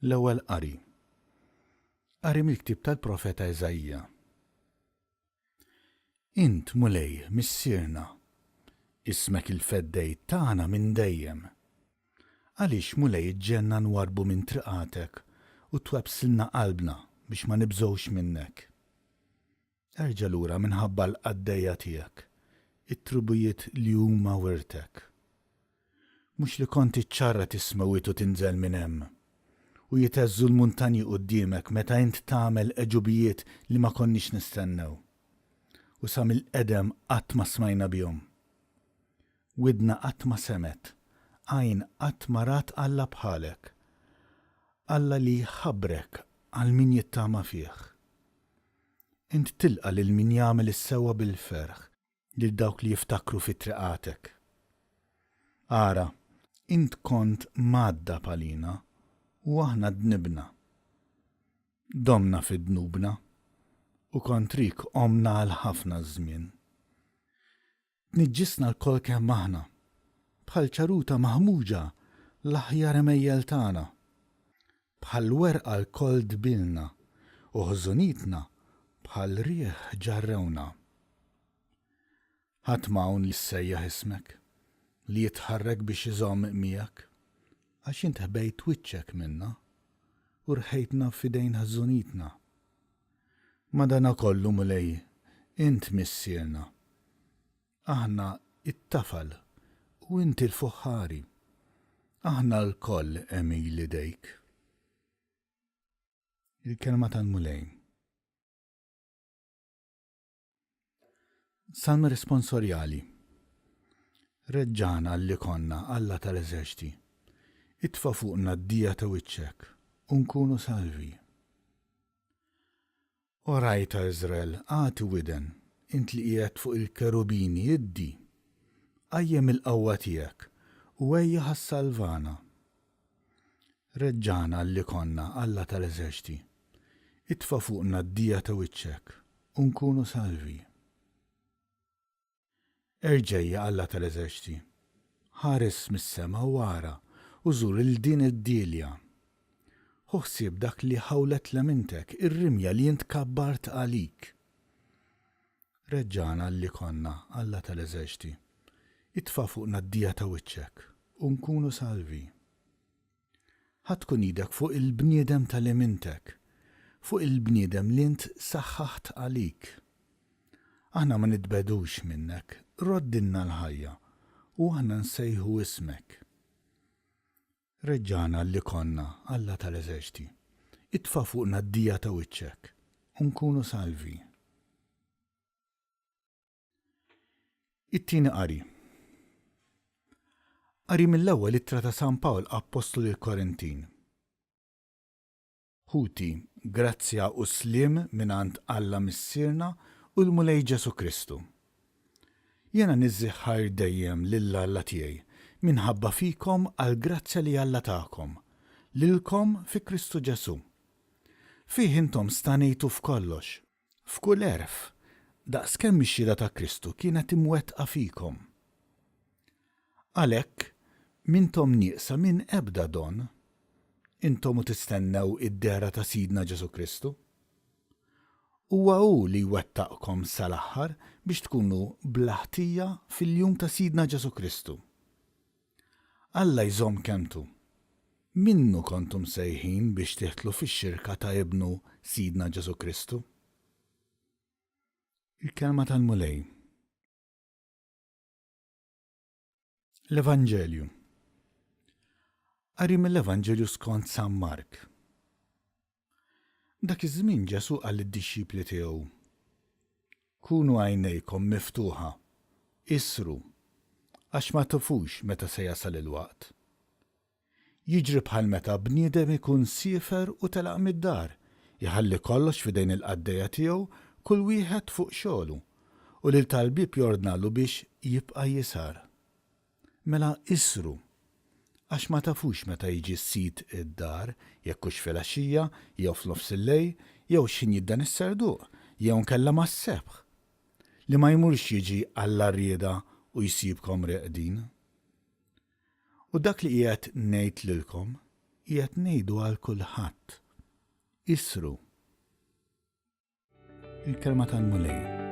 L-Ewwel Qari. Qari mill-ktieb tal-profeta Iżaija. Int, Mulej, Missierna, ismek il-Feddej tagħna minn dejjem. Għaliex, Mulej, iġġegħelna nwarrbu minn triqatek u twebbsilna qalbna biex ma nibżgħux minnek? Erġa' lura minħabba l-qaddejja tiegħek, it-trubijiet li huma wirtek. Mhux li kont iċċarrat is-smewwiet u tinżel minn hemm, u jitheżżu l-muntanji quddiemek meta int tagħmel għeġubijiet li ma konniex nistennew, u sa mill-qedem qatt ma smajna bihom. Widna qatt ma semgħet, għajn qatt ma rat Alla bħalek, Alla li jħabbrek għal min jittama fih. Int tilqa' lil min jagħmel is-sewwa bil-ferħ, lil dawk li jiftakru fi triqatek. Ara, int kont mgħaddab għalina, u aħna dnibna. Domna fi dnubna, u kontrik qomna għal ħafna żmien. Tniġġisna lkoll kemm aħna, bħal ċaruta maħmuġa l-aħjar għemejjel tagħna. Bħal werqa lkoll dbilna, u ħżunitna bħal riħ ġarrewna. Ħadd m'hawn li ssejjaħ ismek, li jitħarrek biex iżomm miegħek, għax int ħbejt wiċċek minna, u rħejtna f'idejn ħżunitna. Madanakollu, Mulej, int Missierna. Aħna t-tafal u inti l-fuħħari. Aħna lkoll għemil idejk. Il-Kelma tal-Mulej. Salm responsorjali. Reġġagħna għal li konna, Alla tal-eżerċti. Itfa' fuqna d-dija ta' wiċċek, u nkunu salvi. O ragħaj ta' Iżrael, agħti widen, int li qiegħed fuq il-kerubini, iddi. Qajjem il-qawwa tiegħek, u ejja ħa ssalvana. Reġġagħna għal li konna, Alla tal-eżerċti. Itfa' fuqna d-dija ta' wiċċek, u nkunu salvi. Erġa' ejja, Alla tal-eżerċti. Ħares mis-sema u ara, u żur 'il din id-dielja. Ħu ħsieb dak li ħawlet lemintek, ir-rimja li int kabbart għalik. Reġġagħna għal li konna, Alla tal-eżerċti. Itfa' fuqna d-dija ta' wiċċek, u nkunu salvi. Ħa tkun idek fuq il-bniedem ta' lemintek, fuq il-bniedem li int saħħaħt għalik. Aħna ma nitbegħdux minnek, roddilna l-ħajja, u aħna nsejħu ismek. Reġġagħna għal li konna, Alla tal-eżerċti. Itfa' fuqna d-dija ta' wiċċek, u nkunu salvi. It-tieni qari. Qari mill-ewwel ittra ta' San Pawl Appostlu lill-Korintin. Ħuti, grazzja u sliem mingħand Alla Missierna u l-Mulej Ġesù Kristu. Jiena niżżih ħajr dejjem lil Alla tiegħi minħabba fikom għall-grazzja li Alla takom, lilkom fi Kristu Ġesù. Fih intom stagħnejtu f'kollox, f'kull għerf, daqskemm ix-xhieda ta' Kristu kienet imwettqa fikom. Għalhekk, m'intom nieqsa minn ebda don, intom u tistennew id-dehra ta' Sidna Ġesù Kristu. Huwa hu li jwettaqkom sal-aħħar biex tkunu bla ħtija fil-jum ta' Sidna Ġesù Kristu. Alla jżomm kelmtu. Minnu kontu msejħin biex tidħlu fix-xirka ta' Ibnu Sidna Ġesù Kristu. Il-Kelma tal-Mulej. L-Evanġelju. Qari mill-Evanġelju skont San Mark. Dak iż-żmien Ġesù qal lid-dixxipli tiegħu, Kunu għajnejkom miftuħa, isru, għax ma tafux meta se jasal il-waqt. Jiġri bħal meta bniedem ikun siefer u telaq mid-dar, iħalli kollox f'idejn il-qaddejja tiegħu kull wieħed fuq xogħlu, u lil tal-bieb jordnalu biex jibqa' jisgħar. Mela isru, għax ma tafux meta jiġi sid id-dar, jekk hux filgħaxija, jew f'nofsillejl, jew x'ħin jidden is-serduq, jew inkella mas-sebħ, li ma jmurx jiġi għall-għarrieda u jsibkom reqdin. U dak li qiegħed ngħid lilkom, Qiegħed ngħidu għal kulħadd. Isru. Il-kelma tal-Mulej.